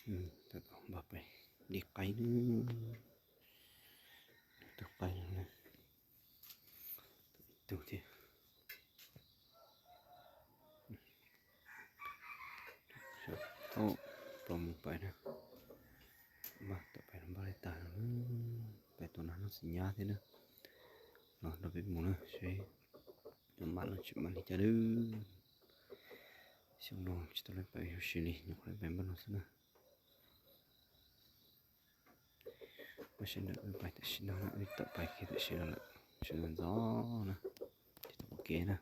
Tab tom npaj pais de qaib, tus qaib no, tus thiab. Thaum plos mus pais na, npaj tau pais los npaj li tag, pais tus no noj xim nyab thiab na. Los nrog peb mus na seb mam los tsis mam li cas lawm. Xyoo no tsis tau li pais ua si li, nyuam qhuav li pais npaj no xwb na. Peb sawv daws wb pais tam sim no na, wb tawm pais kiag tam sim no lawm, sawv ntxov ntxov na, tsis tau ua ke na.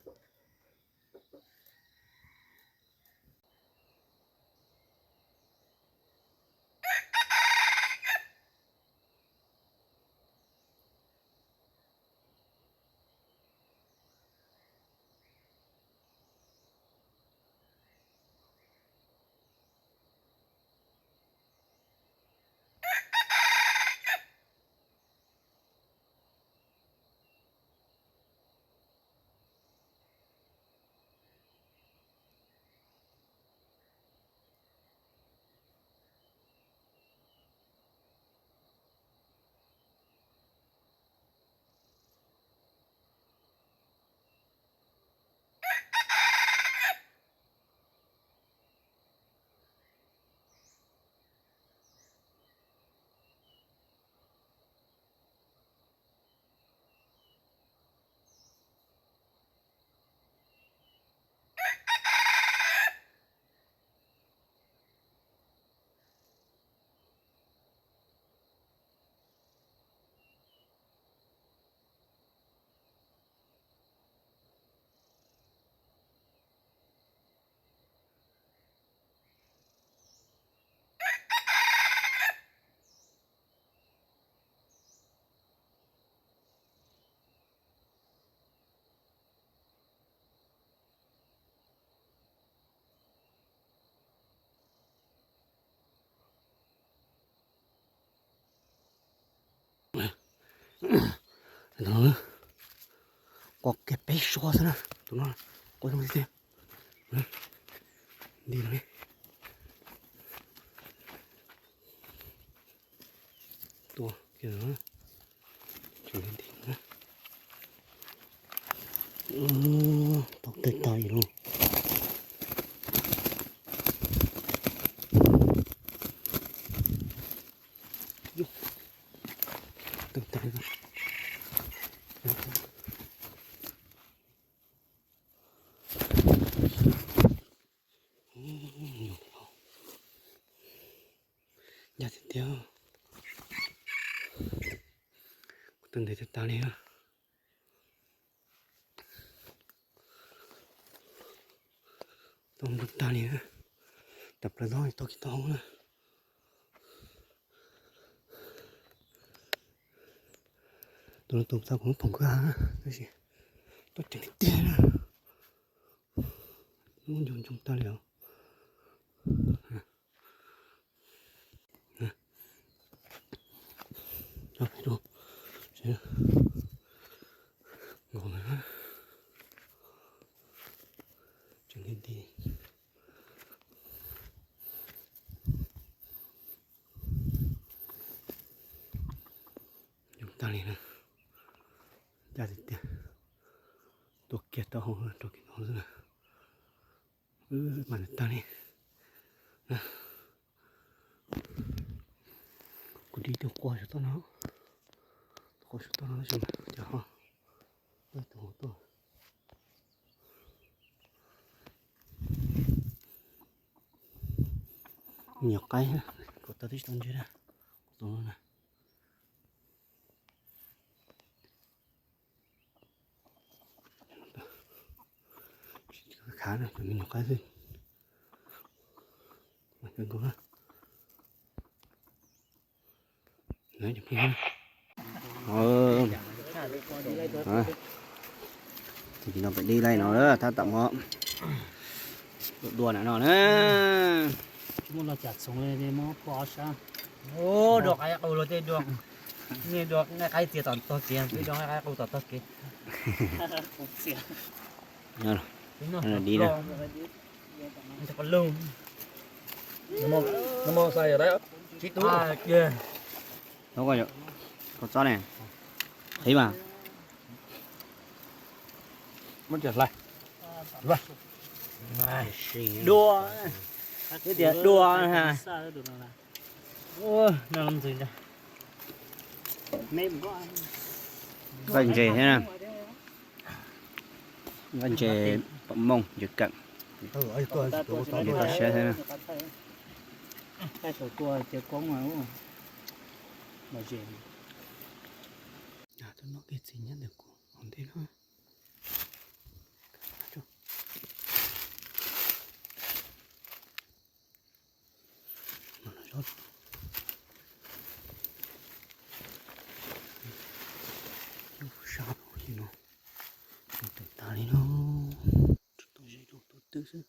Quaj kiag peb suab xwb na, tus no quaj zoo tiag tiag. Nti no, tua kiag no, tseem nti no. Tau tawg tag li lauj. Tawg tag li. Ncaj tiag tiag. Kuv tus ntev tag tag li na. Tau npua tag li na. Tawm plaws tod tau kiag tau hauv na. Tus no tus tau kuv muab pom kwj ha na, tab sis tau ceev tiag tiag na. Lub ncoo ncoo tag li os. Nkaus na, tseem nti nti. Ncoo tag li na, ncaj tiag tiag. Tua kiag tau hauv rau kiag no xwb na. Wb mam tag li na. Kuv de tus quaj saum toj no, tus quaj saum toj no tab sis mas cas ho tau tus hauv tuaj. Me nyuam qaib, kuv tau tib si tau ntse na, kuv tus no na. Khav na, cov me nyuam qaib xwb. Tus no pem dib laij no, tab tom mus dua na no na. Muaj los cas txhoov li, muab phua ob sab. Dua qaib qus los tej dua, nej dua nqaij qaib txias tom tog kev, peb dua nqaij qaib qus tom tog kev. Dib na. Muaj Tsis tus. Koj txob ne, qhiv mas. Dua, tias dua ha. Vaj ntses thiab na. Vaj ntses pom mooj ntses kawm. Ntses toj siab thiab na. Tus no kiag txiv nyob ntawm kuv hauv ntej no. Sab no, tus tas li no, tsis tau ze rau tus twg xwb.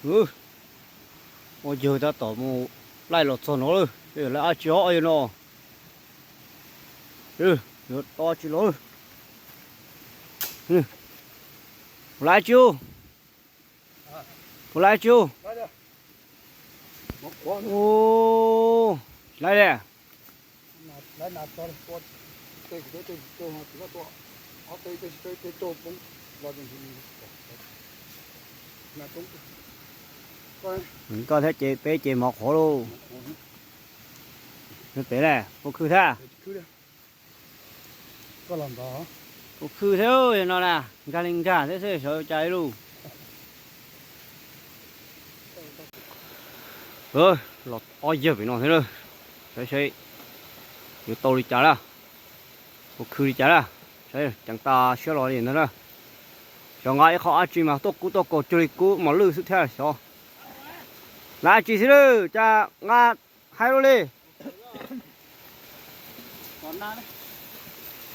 Ua yawg tab tom mus laij los txog no lawm, laij dab tsi os yawg no? Yuav dab tsi los? Mus laij dab tsi? Mus laij dab tsi? Ua, laij li. Koj thiab ces peb ces mov qhuav lauj. Pem na, pub khwb thiab. Pub khwb thiab no na, nkag li nkag thiab xwb, xyov cas ib lub. Los ob yawg pem no thiab na, saib saib yuav tau li cas lawm, pub khwb li cas lawm, saib ceev tas siab los li ntag na. Xyov nqa ib qho dab tsi mas tuaj kub tuaj kaus cuag li kub mos lwj xwb thiab xyov. Laij dab tsi xwb lawm, cas nqa haib luaj li.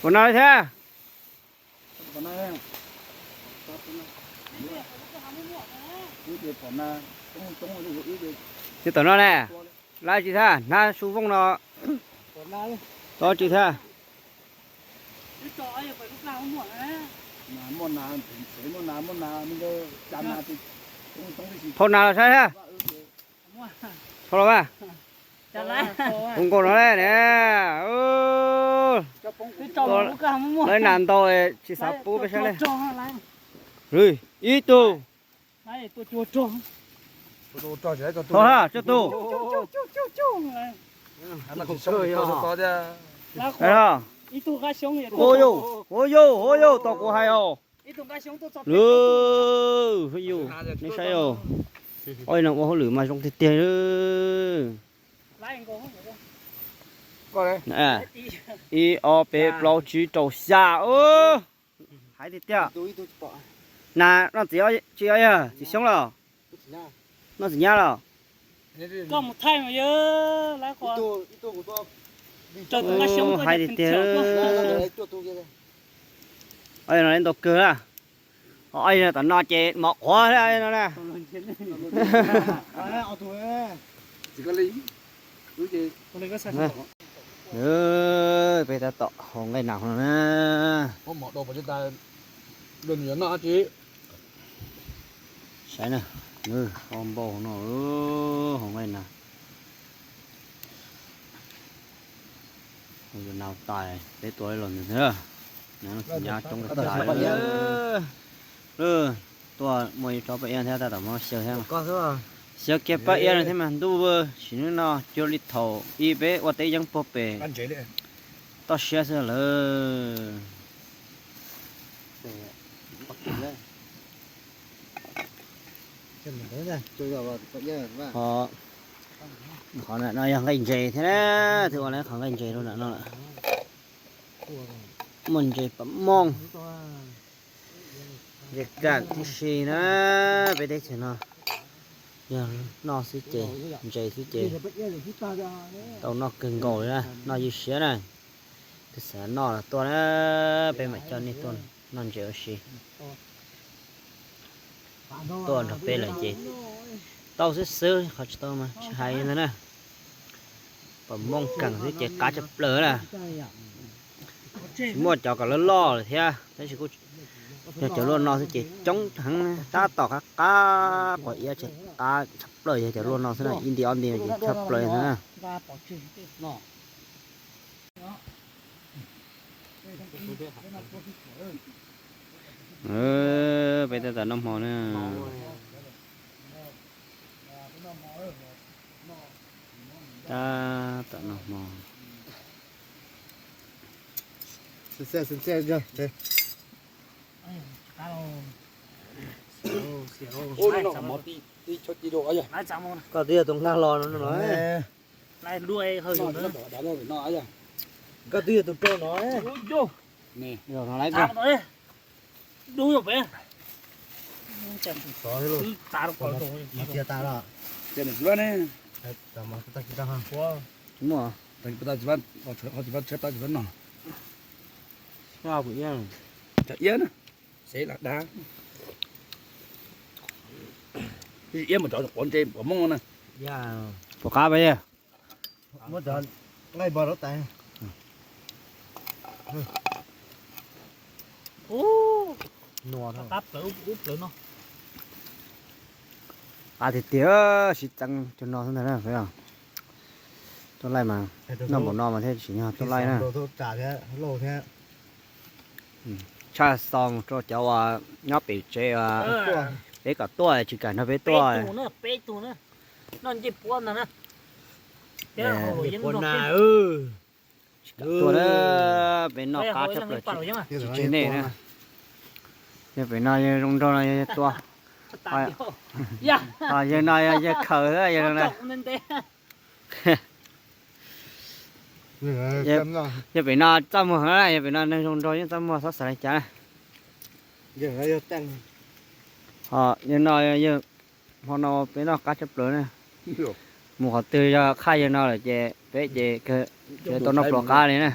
Pom nas li thiab. Tsis tom no ne, laij dab tsi thiab, hnab su vooj no, tau dab tsi thiab. Phau nas los saib thiab. Phau los mas. Tus nkaus no ne, lawv nas ntau tsis xav pub peb saib li. Ib tug. Tau ha, tsawg tug? Ua yau, ua yau, ua yau, tom kuv hais os. Yus, nej saib os. Ob no ua hauj lwm mas zoo tiag tiag. Ib, ob, peb, plaub, tsib, rau, xya. Hais tiag tiag. Nas noj txiv tsis ob yawg, txiv xyoob los? Noj txiv nyab los? Hais tiag tiag. Ob yawg no ntau kawg na. Ob yawg tom no ces mov qhuav thiab no na. Peb tab tom haus nqaij nas no na. Saib na, npau no, haus nqaij nas. Haus nas tas peb tua los ntawd thiab. Nyob coob tas tas. Tuaj muaj ib tsob paj iab thiab, tab tom muab xyaw thiab. Xyaw kiag paj iab no thiab mas ntuj, sim neej no cuag li thaum ub peb ua teb yeeb puag pem toj siab xwb lawm. Qhov no yog nqaij ntses thiab na, twb ua lawv qhov nqaij ntses rau nram no lawm. Muaj ntses pam mooj, ntses kam tib si na. Peb teb chaws no yog noj xwb ces, ntses xwb ces tau noj kawg nkaus li na, noj ywj siab na. Tus xav noj los tuaj na, peb mam coj nej tuaj noj ntses ua si. Tuaj nrog peb lawm ces tau xwb xwb, qhov tsis tau mas tsis hais li ntawd na. Pam mooj keem xwb ces qab tshaj plaws na. Tsis muaj cov kom loj loj lawm thiab, tab sis kuj yog cov luaj no xwb ces coob heev, tab tom qab qab quav iab ces qab tshaj plaws yog cov luaj no xwb na, ib nti ob nti ces tshaj plaws xwb na. Peb tab tom noj hmo na. Tab tom noj hmo. Koj twb yog tus nqag los no no. Koj twb yog tus rau no. Tsis muaj. Cov iab na, xev lam dab. Iab mus cov quav ntses quav mooj na. Puas qab pas yawg? Muab cov nqaij npog rau tais. Qab tiag tiag, sib txeeb cov no xwb ntag na. Tuaj laij mas, noj npaum no mas thiaj tsis yog tuaj laij na. Tshaj xo mus rau cov uas nyob pem tsev, peb kom tuaj tsis kam nrog peb tuaj. Tsis kam tuaj na, peb noj qab tshaj plaws tsis tseg nej na. Yog pem no yog zoo nraug no yog tuaj. Yog no yog yawg khaws xwb yog no na. Yog pem no txaj muag heev na, yog pem no neeg zoo nraug yeej txaj muag txhob xav li cas na. Ho yog no yog hmo no peb noj qab tshaj plaws na. Mus qhov twg yog qhaj yawg no lawm ces peb ces tsis tau noj pluas qab li na.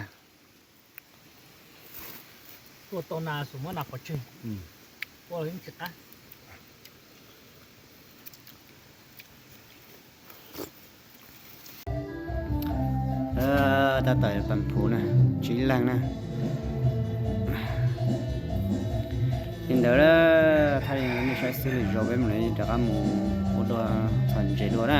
Tab tom pam phuv na, tsib leeg na. Li ntawd, thaij nej saib xwb, lwm zaus peb mam li rov qab mus ua dua txhom ntses dua na.